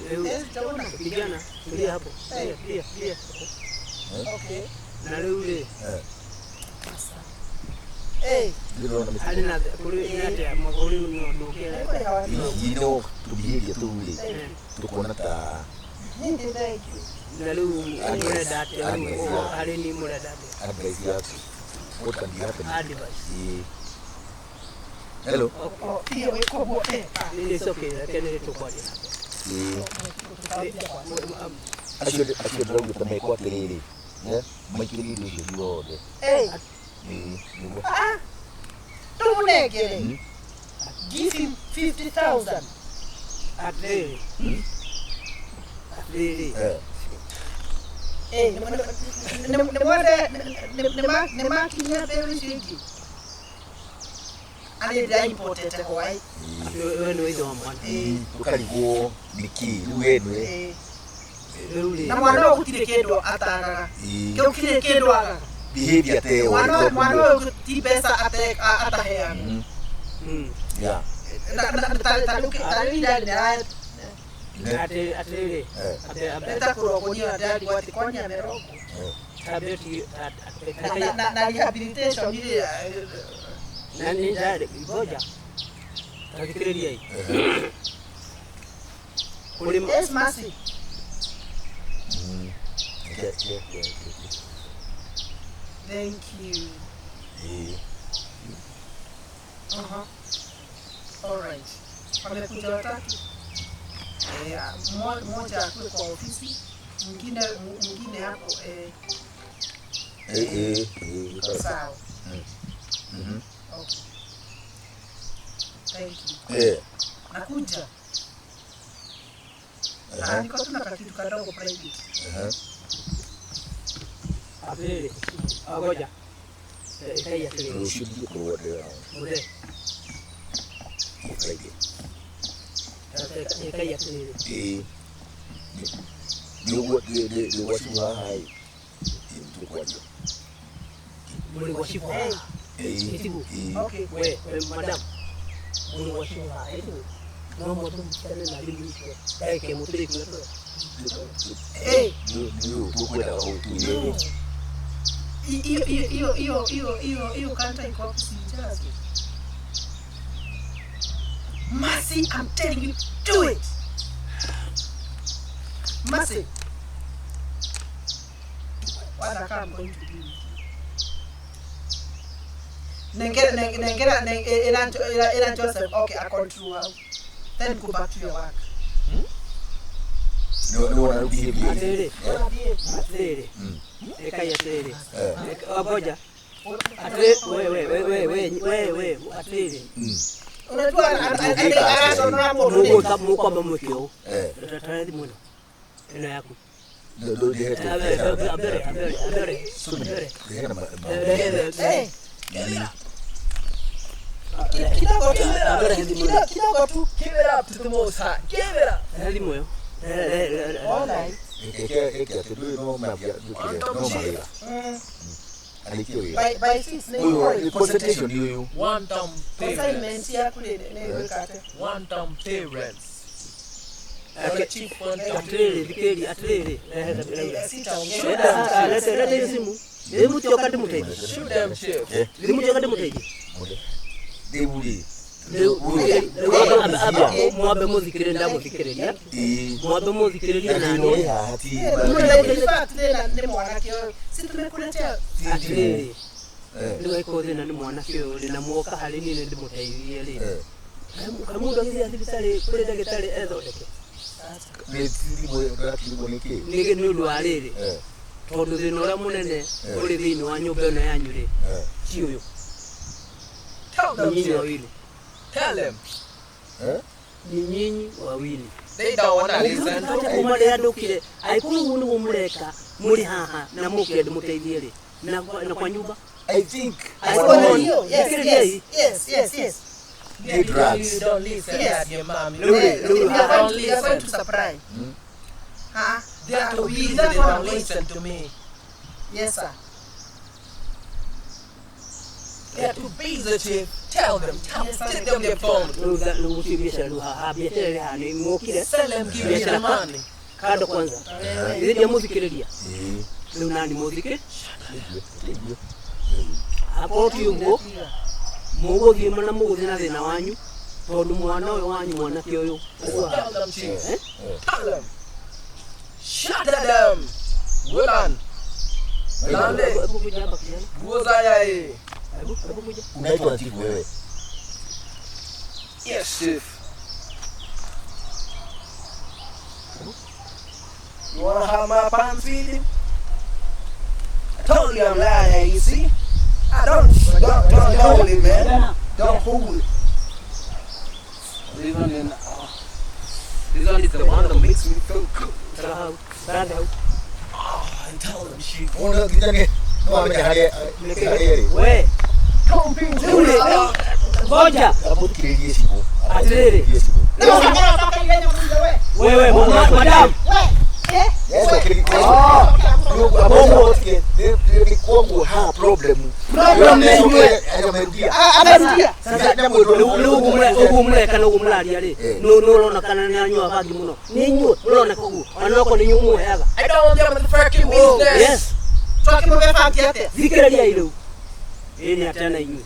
rĩu ndĩrona. kijana tulia hapo. Tulia, tulia, tulia. Okay. Na rĩu rĩ Eh, Ndĩrona arĩ na kũrĩ nĩ atĩa mwaka ũrĩ no ndũkĩra. nĩkũrĩha wa ino tũbiheria tũu rĩ tũkona ta Thank you. Na rĩu mũrenda atĩa rĩu harĩ ni mũrenda atĩa? advice yaku what can be happening. Advice. Ĩĩ. Hello. Oh, iyo ĩkoguo eh. It's okay, reke nĩ tũkwaria nake. Ĩĩ. Acio acio ndĩrauga ta mekwo atĩrĩrĩ maikĩrie indo icio ciothe. Eh, Ĩĩ, nĩguo. ah. Tũmũnengere. Give him 50,000. Atĩrĩrĩ. Atĩrĩrĩ. Eh. Eh, nĩ mwende nĩ makinyia mbeũ icio ingĩ. Arĩ ndĩraimportete hwaĩ. We nĩ ithe wa mwana. Ĩĩ, tũkarigwo nĩkĩ rĩu we nĩwe. Eh. Rĩu rĩ Na mwana ũyũ gũtirĩ kĩndũ atagaga. Ĩĩ. Kĩu kirĩ kĩndũ agaga. Behavior ta ĩyo Mwana nĩ ũyũ mwana tũkũmwĩra. ũyũ ti mbeca ataheaga. Yeah. Na na ta rĩu ta rĩu ira nĩ atĩ atĩrĩrĩ. Eh. Atĩ nĩ ta kũrogwo niĩ ona ndĩrarigwo atĩ kwani amerogwo. ambe ti Na na na rehabilitation rĩ na nĩ ndarĩ ngoja. Tathikĩrĩriai. Kũrĩ Yes, Mercy. Yeah, yeah, yeah, yeah. Thank you. Ĩĩ. Uh-huh. All right. Wamekuja watatu. Eh, mmoja akuwe kwa ofisi, mwingine mwingine hapo eh, Ĩĩ, ĩĩ, ĩĩ. sawa. Mhm. Okay. Thank you. Eh. Nakuja. Ah, niko tu na kakitu kadogo private. Aha. atĩrĩrĩ. Ngoja. Ĩkai atĩrĩrĩ. Rũciũ ndigũkorwo ndĩra Mũthee. Friday. Ĩkai atĩrĩrĩ. Ĩĩ. Nĩguo ndĩ gwa cibũ haha ĩ. Tũkwaria. Mũrĩ gwa cibũ haha. Ĩĩ. Ĩtiguo. Ĩĩ. Okay. We, we madam. Mũrĩ gwa cibũ haha. Ĩtiguo. No mũtũmũcane na thimũ icio. Ndagĩka ĩmwe tũrĩkie tũre. Eh, Nĩ tũkwendaga gũtuire. hiyo hiyo hiyo hiyo hiyo hiyo kanta iko wapi sijazwe? Mercy, I'm telling you, do it. Mercy. What I'm going to do with you. Nengera, nengera, nengera, era Joseph, okay, I control her. Then go back to your work. No, no, behave. Atĩrĩrĩ, atĩrĩrĩ, rekai atĩrĩrĩ, ngoja atĩrĩrĩ, we we we we we we we atĩrĩrĩ, Unajua araconora mũndũ rĩ. mũgũka mũkwamba mwĩke ũũ, Eh. tara thimũ ĩno ĩno yaku, No, no, ambere ambere ambere ambere ambere. Eh, kidogo tu, kidogo tu. Give it up to the Most High. Give it up. Rehe thimũ ĩyo. Rehe, rehe, rehe, rehe. All right. By six nĩ Concentration ũyũ. One time parents. assignment yaku nĩ nĩ gwĩka atĩa? One time parents. Brother Chief, one time. Atĩrĩrĩ, thikĩrĩria, atĩrĩrĩ, rehe rehe. Sitaongea. Lete lete hiyo simu. Thimũ tioka ndĩmũteithie. Shoot them, Chief. Thimũ tioka ndĩmũteithie. Rĩu rĩ. Rĩu rĩu mwambe mũthikĩrĩrie ndamũthikĩrĩria. Mwambe mũthikĩrĩrie Na nani. thĩna ũrĩ haha ti In fact, thĩna nĩ mwanake ũyũ. Si tumekuletea Atĩrĩrĩ, rĩu angĩkorwo thĩna nĩ mwanake ũyũ rĩ na mwoka harĩ niĩ nĩ ndĩmũteithie rĩ. Kaĩ mũndũ agĩthiĩ thibitarĩ kũrĩ ndagĩtarĩ ethondeke. Nĩ thimũ ndĩrakĩrigwo nĩ kĩ? Nĩ ũndũ wa rĩrĩ tondũ thĩna ũrĩa mũnene ũrĩ thĩinĩ wa nyũmba ĩno yanyu rĩ ti ũyũ. Tell Ni them, nyinyi Chief. wawili. Tell them. Ni nyinyi wawili. They don't want to listen. Acha kuma rĩrĩa ndũkire angĩkorwo ũguo nĩguo mũreka mũrĩ haha na mũkire ndĩmũteithie rĩ na kwa nyũmba I think Angĩkorwo- hiyo. Yes, thikĩrĩriai. yes, yes, yes, yes. Ni drugs. You don't listen, Yes. Daddy and mommy. Rĩu rĩ, rĩu We are Don't going to, we are going to listen. supply. Huh? They are too Is busy. that They what don't I'm going to- listen to me. Yes, sir. They are too busy, Chief. Tell them. Tell, take them their phone. Rĩu rĩu gũtirĩ biacara rĩu haha biacara ĩrĩ haha nĩ mokire Sell them, give me the biacara money. kando kwanza githĩ ndiamũthikĩrĩria rĩu nani mũthikĩ akorwo ti ũguo mũgũthiĩ na mũgũthiĩ na thĩna wanyu tondũ mwana ũyũ wanyu mwanake ũyũ ũguo Tell them, Chief. Eh? Tell them. Shatter them. Women. Lande. Hebu kuja hapa kijana. Nguo za yai. Hebu hebu kuja. Unaitwa chief wewe. Yes, Chief. You wanna have my pants feeding? I told you I'm lying, you see? I don't hold it, man. Don't hold it. This one in, this one is the one that makes me feel good. Tara hau. Tara hau. Oh, and tell them, Chief. Ona nginya nĩ wamenya harĩa harĩa ĩrĩ. We, Don't be rĩu rĩ, ngoja. Amũthikĩrĩrie cibũ. Atĩrĩrĩ. Amũthikĩrĩrie cibũ. Wewe madam. Koguo haha problem. Problem nĩ inyuĩ. Amerudia. Amerudia. Sasa rĩu ũguo mũreka na ũguo mũraria rĩ nĩ ũrona kana nĩ anyua bangi mũno nĩ inyuĩ mũroneka ũguo ona okorwo nĩ inyuĩ mũheaga. I don't want them in the fucking business. Yes. Twakĩmũhe bangi atĩa? Thikĩrĩriai rĩu ĩĩ nĩ atĩa na inyuĩ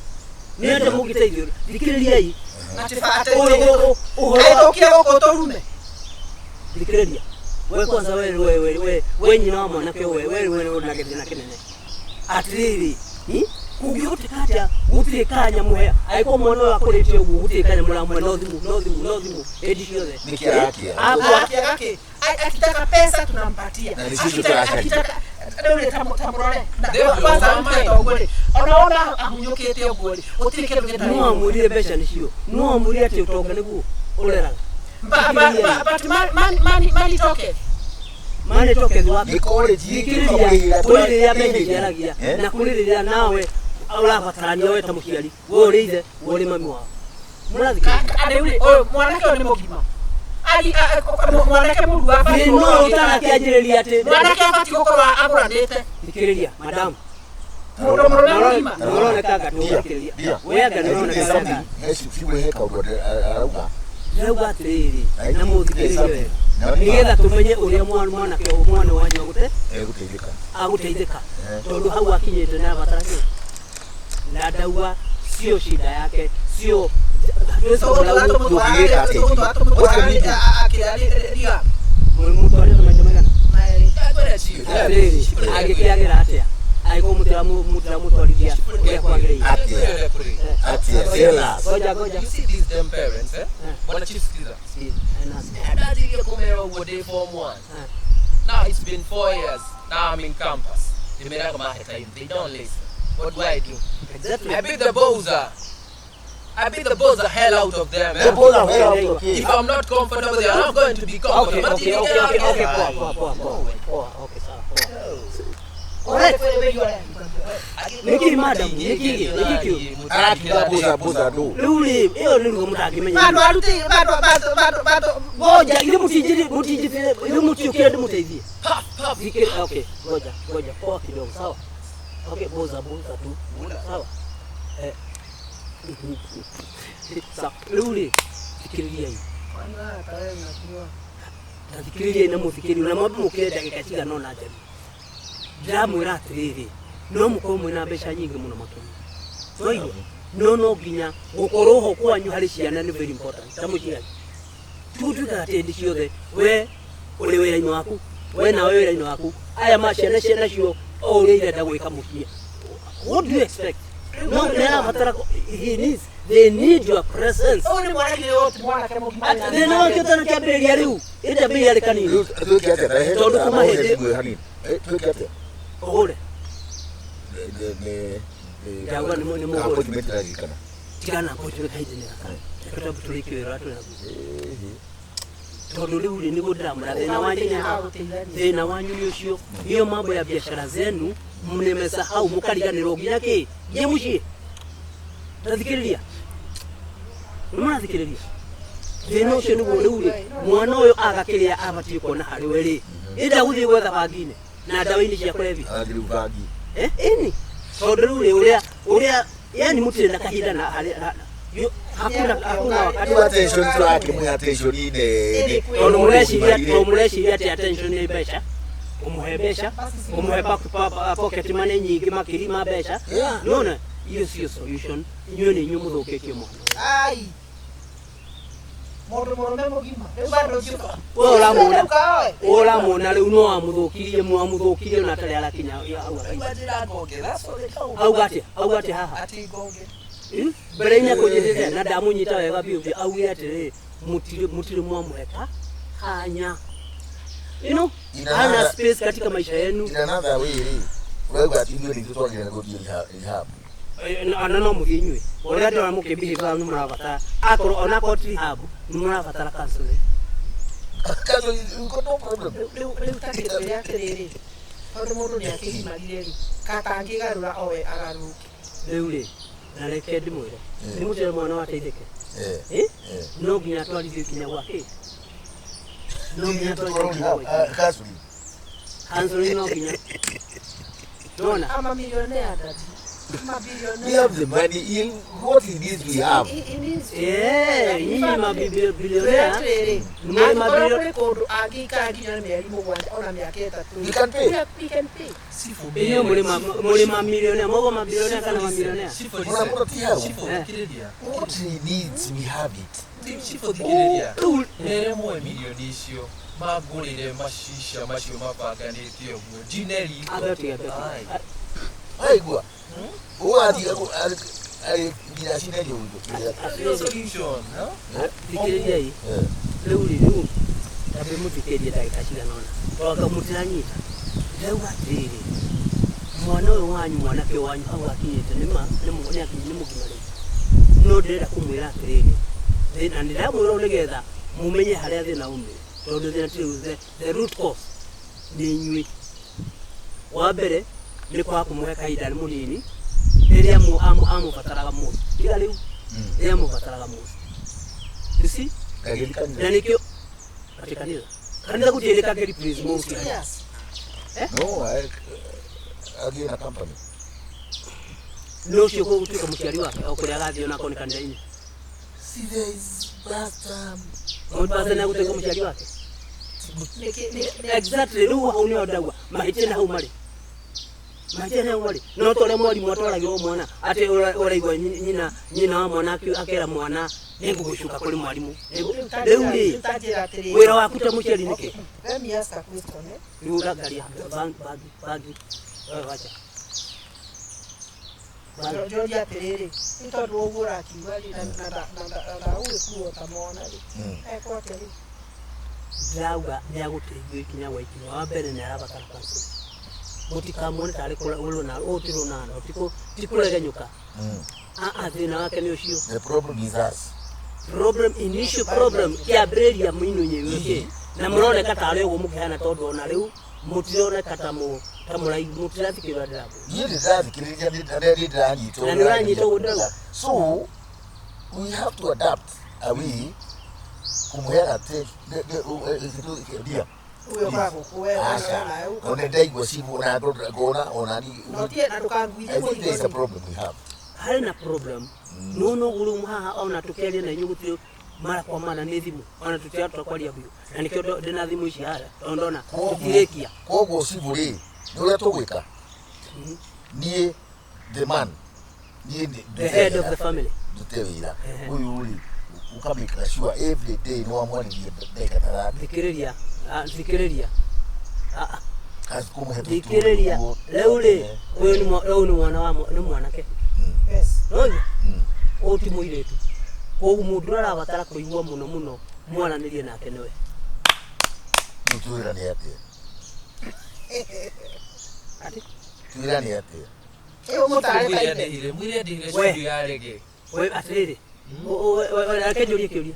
nĩ atĩa mũngĩteithio thikĩrĩriai Atĩ ũhoro kaĩ tũkire gũkũ tũrume? thikĩrĩria we kwanza we we we we we nyina wa mwanake we we we ũna gĩthĩna kĩnene atĩrĩrĩ kũngĩhoteka atĩa gũtirĩ kanya mũhe angĩkorwo mwana ũyũ akũrĩte ũguo gũtirĩ kanya mũramũhe no thimũ no thimũ no thimũ hĩndĩ ciothe Nĩkĩ arakia? Akwa Arakia gakĩ? Akitaka pesa tunampatia. Na nĩ cio Akitaka tũracaria. akitaka rĩu rĩ tamũrore. Na They kwanza will arutĩte ũguo rĩ. Ona wona ahunyũkĩte ũguo rĩ, gũtirĩ kĩndũ gĩtarĩ. no amwĩrire mbeca nĩcio no amwĩrire atĩ ũtonga nĩguo ũreraga. But money money toke. Mane toke thĩ wapi Nĩ college thikĩrĩria kũrĩ rĩrĩa mbeca ciaragia na kũrĩ rĩrĩa nawe ũrabatarania we ta mũciari we ũrĩ ithe we ũrĩ mami wao mũrathikĩrĩria. Rĩu rĩ, ũyũ mwanake ũyũ nĩ mũgima. Ari mwanake mũru abatiĩ thĩna ũyũ gũkorwo ũtarakĩanjĩrĩria atĩ mwanake abatiĩ gũkorwo agũranĩte. thikĩrĩria madamu Mũndũ mũrũme mũgima. nĩũroneka ndũgũthikĩrĩria we anga nĩũroneka He kaũndũ arauga. ndĩrauga atĩrĩrĩ na mũthikĩrĩrie wega nĩgetha tũmenye ũrĩa mwanake mwana wanyu agũte Egũteithĩka. agũteithĩka tondũ hau akinyĩte nĩ abatara kĩ na ndauga Sio shida yake, sio hatuwezi kumlaumu. Mũtwarĩte maita maigana? Atĩrĩrĩ, angĩkĩagĩra atĩa angĩkorwo mũtiramũtwarithia ũrĩa kwagĩrĩire? Atia, tell us. Ngoja ngoja. You see these damn parents, eh? Bwana Chief sikiza. Ndatirie kumera ũguo ndĩ form 1. Now it's been 4 years. Now I'm in campus. Ndĩmeraga mahe time. They don't listen. What do I do? Exactly. I beat the bowser. I beat the bowser hell out of them. Eh? The bowser hell out of If I'm not comfortable, they are not going to be comfortable. Okay, okay, okay, okay, poa, poa, poa, poa, okay, sawa, poa. Correct. Niki madam, niki, niki. Arakiuga boza boza no. Rĩu rĩ, ĩyo nĩ ruo mũtangĩmenya. Bado arutĩire bado bado bado bado. Ngoja, ithe mũtinjĩre, mũtinjĩre, ithe mũtiũkĩre ndĩmũteithie. Okay, ngoja, ngoja, poa kidogo, sawa. Okay, boza boza tu. Sawa. Eh. Sawa, rĩu rĩ, thikĩrĩriai. Ta thikĩrĩriai na mũthikĩrĩrie, na mwambe mũkĩre ndagĩka cigana ũna njeri. Ndĩramwĩra atĩrĩrĩ, no mũkorwo mwĩna mbeca nyingĩ mũno makĩria. Twaigua? No no nginya gũkorwo ho kwanyu harĩ ciana nĩ very important. Ta mũciari. Tugũtuĩkaga atĩ hĩndĩ ciothe we ũrĩ wĩra-inĩ waku, we nawe wĩra-inĩ waku, aya ma ciana nacio o ũrĩa irenda gwĩka mũciĩ. What do you expect? No, nĩarabatara he needs, they need your presence. Ũyũ nĩ mwanake ũyũ mwanake mũgima. Thĩna wake ũtanakĩambĩrĩria rĩu, ĩndambĩrĩria rĩ kanini. Rĩu twĩke atĩa? Ta he- Tondũ kuma hĩndĩ- thimũ ĩyo hanini. Twĩke atĩa? Ũhũre. Nĩ- Ndauga nĩ mũhũre. Appointment ĩraririkana. Tigana appointment kahinda-inĩ gaka. Reke twambe tũrĩkie wĩra ũrĩa twĩ naguo. Tondũ rĩu rĩ nĩguo ndĩramwĩra thĩna wanyu nĩ thĩna wanyu nĩ ũcio. Hiyo mambo ya biashara zenu mnimesahau mũkariganĩrwo nginya kĩ nginya mũciĩ. Tathikĩrĩria. Nĩ mũrathikĩrĩria? Thĩna ũcio nĩguo rĩu rĩ mwana ũyũ aga kĩrĩa abatiĩ kuona harĩ we rĩ ĩnda gũthiĩ gwetha bangi-inĩ na ndawa-inĩ cia kũrebia. Arathiĩ rĩu bangi. Ĩni tondũ rĩu rĩ ũrĩa ũrĩa yani mũtirĩ na kahinda na harĩ hakuna hakuna wakati Rĩu attention tũrakĩmũhe attention nene. tondũ mũreciria tondũ mũreciria atĩ attention nĩ mbeca kũmũhe mbeca kũmũhe pocket money nyingĩ makĩria ma mbeca nona hiyo sio solution. Inyuĩ nĩ inyuĩ mũthũkĩtie mwana. Ai. Mũndũ mũrũme mũgima. Rĩu bado ũcio. We ũramuona ũramuona rĩu no amũthũkirie mwamũthũkirie ona atarĩ arakinya hau auga atĩa auga atĩa haha mbere-inĩ akũnjĩrĩte na ndamũnyita wega biũ biũ augire atĩrĩrĩ mũtirĩ mũtirĩ mwamũheka hanya you know hana space katika maisha yenu. In another way rĩ, ũraigua atĩ ithuĩ nĩ ithuĩ twagĩrĩire gũthiĩ rehab. Ona no mũthiĩ inyuĩ ũrĩa ndĩrona mũkĩbehave nĩ mũrabatara akorwo onakorwo ti rehab nĩ mũrabatara counseling. Counseling, you've got no problem. Rĩu ta kĩtwĩre atĩrĩrĩ tondũ mũndũ nĩ akĩgimarire rĩ katangĩgarũra owe agarũrũke. Rĩu rĩ na reke ndĩmwĩre nĩ mũtĩre mwana wateithĩke no nginya atwarithio kinya gwake no nginya atwarithio kinya gwake Counseling. Counseling no nginya nona. I'm a millionaire, daddy. I'm a billionaire. We have the money. He, what he needs, we have. He needs. Yeah, nyinyi mabilionea. Mwĩ mabilionea. Kũndũ angĩikara nginya mĩeri mũgwanja ona mĩaka ĩtatũ. We can pay. We can pay. Inyuĩ mũrĩ mamilionea, mauga mabilionea kana mamilionea? Mũramũra ti hau. What he needs, we have it. Chifu thikĩrĩria. Mere mwe milioni icio mangũrĩre macica macio mabanganĩte ũguo njine riko. Waigua? Ũgathiĩ nginya cine No solution, no? Thikĩrĩriai. Rĩu rĩ rĩu ndambe mũthikĩrĩrie ndagĩka cigana ũna twanga mũtiranyita. Ndĩrauga atĩrĩrĩ mwana ũyũ wanyu mwanake wanyu hau akinyĩte nĩ ma nĩ mũgima rĩu no ndĩrenda kũmwĩra atĩrĩrĩ na ndĩramwĩra ũũ nĩgetha mũmenye harĩa thĩna umĩre tondũ thĩna ti rĩu the root cause nĩ inyuĩ. Wa mbere nĩ kwaga kũmũhe kahinda nĩ mũnini rĩrĩa amũbataraga mũno tiga rĩu rĩrĩa amũbataraga mũno you see na nĩkĩo atĩ kanitha kanitha gũtirĩ kangĩ replace mũciari. No, athiĩ na company. No ũcio gũtuĩka mũciari wake o kũrĩa agathiĩ onakorwo nĩ kanitha-inĩ. See, there is pastor. Pastor nĩ egũtuĩka mũciari wake. Exactly, rĩu hau nĩho ndauga mahĩtia na hau marĩ. Mahĩtia nĩ rĩ no ta ũrĩa mwarimũ atwaragĩrwo mwana atĩ ũraigua nyina wa mwana akera mwana nĩngũgũcuka kũrĩ mwarimũ. Rĩu rĩ wĩra waku ta mũciari nĩkĩ? Let me ask a question, eh? Rĩu ũrangaria bangi bangi wewe wacha. Njũrie atĩrĩrĩ, nĩ tondũ wa ũguo ũrakiuga rĩ, na ndagũgĩkuo ta mwana rĩ, ekwo atĩa rĩu? Ndĩrauga nĩagũteithio ikinya gwa ikinya. Wa mbere nĩ arabatara counseling. Mũtikamuone tarĩ kũrũna ũũ ti rũnano, ti kũregenyũka. Thĩna wake nĩ ũcio. The problem is us. Problem, initial problem kĩambĩrĩria mũinũ kĩ na mũroneka tarĩ ũguo mũkĩhana tondũ ona rĩu mũtironeka ta mũtirathikĩrĩria ndĩramwĩra. Niĩ ndĩrathikĩrĩria nĩ ndĩranyita. Na nĩ ũranyita ũguo ndĩrauga. So we have to adapt a way kũmũheaga ndia. Ũyũ ũkoragwo kũ we nawe ũka. Ona ndaigua cibũ na ngona ona ni. No tie na ndũkanguithie I think there is a mũrigo. problem we have. Harĩ na problem. No no ũguo haha ona tũkĩaria na inyuĩ gũtirĩ mara kwa mara nĩ thimũ ona tũtirahota kwaria biũ na nĩkĩo ndĩna thimũ ici haha tondũ ndona tũtirĩkia. Koguo cibũ rĩ nĩ ũrĩa tũgwĩka niĩ the man niĩ the head of the family ndute wĩra ũyũ rĩ ũkamĩkĩra sure every day nĩ wamwarĩria ndagĩka ta thate. Thikĩrĩria thikĩrĩria kũmũhe thikĩrĩria rĩu rĩ ũyũ nĩ mwana wa nĩ mwanake. Yes. Nĩũĩ ũyũ ti mũirĩtu. Koguo mũndũ ũrĩa arabatara kũigua mũno mũno mwaranĩrie nake nĩwe. Rĩu twĩrane atĩa? Atĩ? Twĩrane atĩa? Ĩyo mũtarĩ ta ithe. Mwĩre ndĩhire cumbĩ ya rege. We atĩrĩrĩ, reke njũrie kĩũria.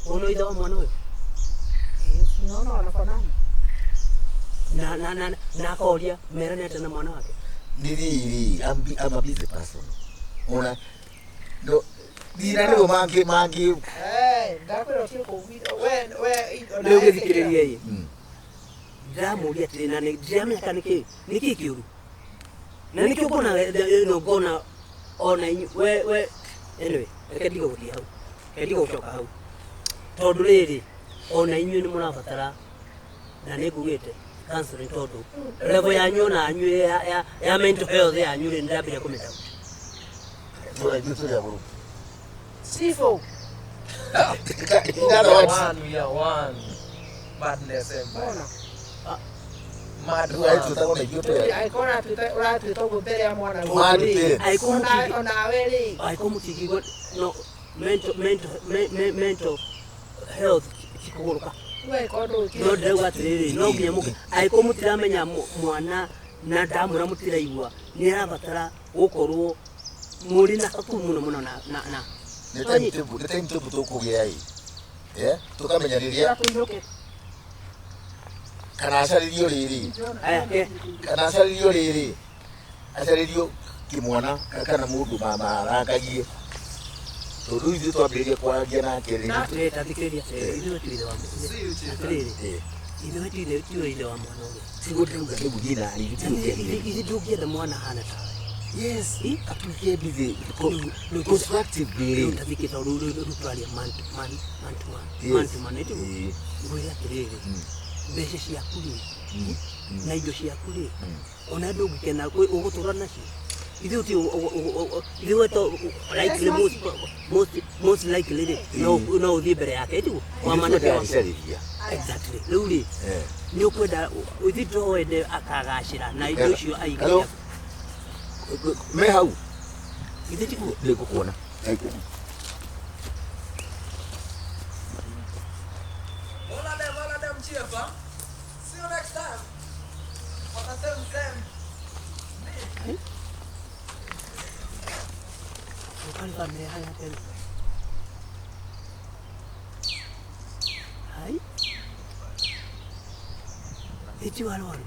Ũyũ nĩ ithe wa mwana ũyũ? Unaona wanafanana. Na akoria merane atĩa na mwana wake? Nĩ rĩrĩ, I'm a busy person. Ona no thĩna nĩguo mangĩ Ndakwĩra ũtige kũnguithia. We Rĩu gĩthikĩrĩrie ĩ. Ndĩramũria atĩrĩ na ndiramenya kana nĩkĩ nĩkĩ kĩũru. Na nĩkĩo ngona ĩno ngona ona inyuĩ we anyway reke ndige gũthiĩ hau. Reke ndige gũcoka hau. Tondũ rĩrĩ ona inyuĩ nĩ mũrabatara na nĩ ngugĩte counseling tondũ level yanyu ona anyuĩ ya mental health yanyu rĩ nĩndambĩrĩria kũmĩta. Ithuĩ tũrĩ agũrũ. Sifo. In other words, we are one. Madness empire. Mad rĩu ithuĩ tũrĩ Angĩkorwo ũratuĩta ũguo mbere ya mwana Mad parents. Onawe rĩ. Angĩkorwo mũtingĩigua no mental health cikũgũrũka. We angĩkorwo ndũĩ No ndĩrauga atĩrĩrĩ no nginya mũke angĩkorwo mũtiramenya mwana na ndamwĩra mũtiraigua nĩ arabatara gũkorwo mũrĩ na hakuhĩ mũno mũno na nĩ timetable tũkũgĩa ĩ. Tũkamenya rĩrĩa kana acarĩrio rĩrĩ kana acarĩrio rĩrĩ acarĩrio kĩmwana kana mũndũ marangagie tondũ ithuĩ twambĩrĩria kwarangia nake rĩ. Ta thikĩrĩria ithuĩ ti ithe wa atĩrĩrĩ ithuĩ ti ithe wa mwana ũyũ. Tiguo ndĩrauga rĩu niĩ na niĩ ithuĩ ndũngĩenda mwana ahana tawe. Yes, atuĩke busy constructively. Rĩu ta thikĩ tondũ rĩu tũraria man to man man to man man to man ĩtiguo ngwĩre atĩrĩrĩ mbeca ciaku rĩ na indo ciaku rĩ ona ndũngĩkena ũgũtũra nacio ithuĩ ti ithuĩ to likely most likely rĩ no ũthiĩ mbere yake ĩtiguo wa mwanake waku. Exactly. Rĩu rĩ nĩ ũkwenda ithuĩ to wende akagacĩra na indo icio aige. Me hau. Ithuĩ tiguo. Nĩngũkuona. All of them cheer, fam. See you next time. For the same. Hai. Ĩti warwaru.